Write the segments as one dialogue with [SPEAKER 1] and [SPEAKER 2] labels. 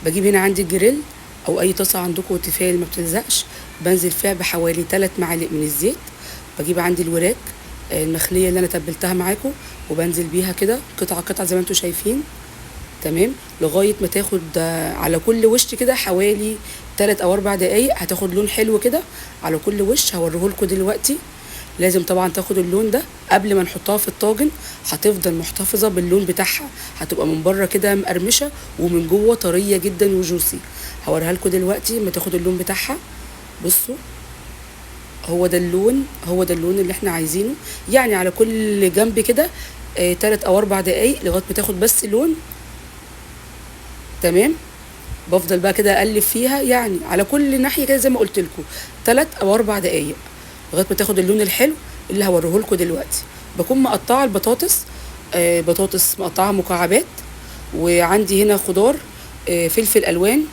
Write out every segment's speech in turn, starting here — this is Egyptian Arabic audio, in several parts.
[SPEAKER 1] بجيب هنا عندي الجريل او اي طاسه عندكم تيفال ما بتلزقش، بنزل فيها بحوالي 3 معالق من الزيت. بجيب عندي الوراك المخليه اللي انا تبلتها معاكم، وبنزل بيها كده قطعه قطعه زي ما انتم شايفين. تمام، لغاية ما تاخد على كل وش كده حوالي 3 او 4 دقايق، هتاخد لون حلو كده على كل وش، هوريهولكوا دلوقتي. لازم طبعا تاخد اللون ده قبل ما نحطها في الطاجن، هتفضل محتفظة باللون بتاعها، هتبقى من بره كده مقرمشه ومن جوه طرية جدا وجوسي. هوريها لكم دلوقتي ما تاخد اللون بتاعها. بصوا هو ده اللون، هو ده اللون اللي احنا عايزينه، يعني على كل جنب كده 3 او 4 دقايق لغاية ما تاخد بس لون. تمام، بفضل بقى كده اقلب فيها يعني على كل ناحية كده زي ما قلت لكم 3 او 4 دقايق لغاية ما تاخد اللون الحلو اللي هوريه لكم دلوقتي. بكون مقطعه البطاطس، بطاطس مقطعه مكعبات، وعندي هنا خضار، فلفل الوان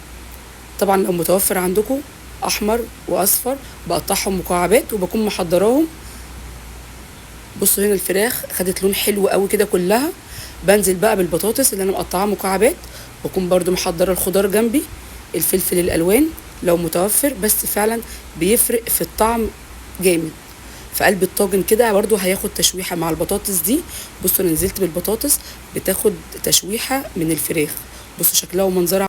[SPEAKER 1] طبعا لو متوفر عندكم احمر واصفر، بقطعهم مكعبات وبكون محضراهم. بصوا هنا الفراخ خدت لون حلو قوي كده كلها. بنزل بقى بالبطاطس اللي انا مقطعاها مكعبات، بكون برضو محضرة الخضار جنبي، الفلفل الالوان لو متوفر، بس فعلا بيفرق في الطعم جامد. في قلب الطاجن كده برضو هياخد تشويحه مع البطاطس دي. بصوا انا نزلت بالبطاطس بتاخد تشويحه من الفراخ، بصوا شكلها ومنظرها.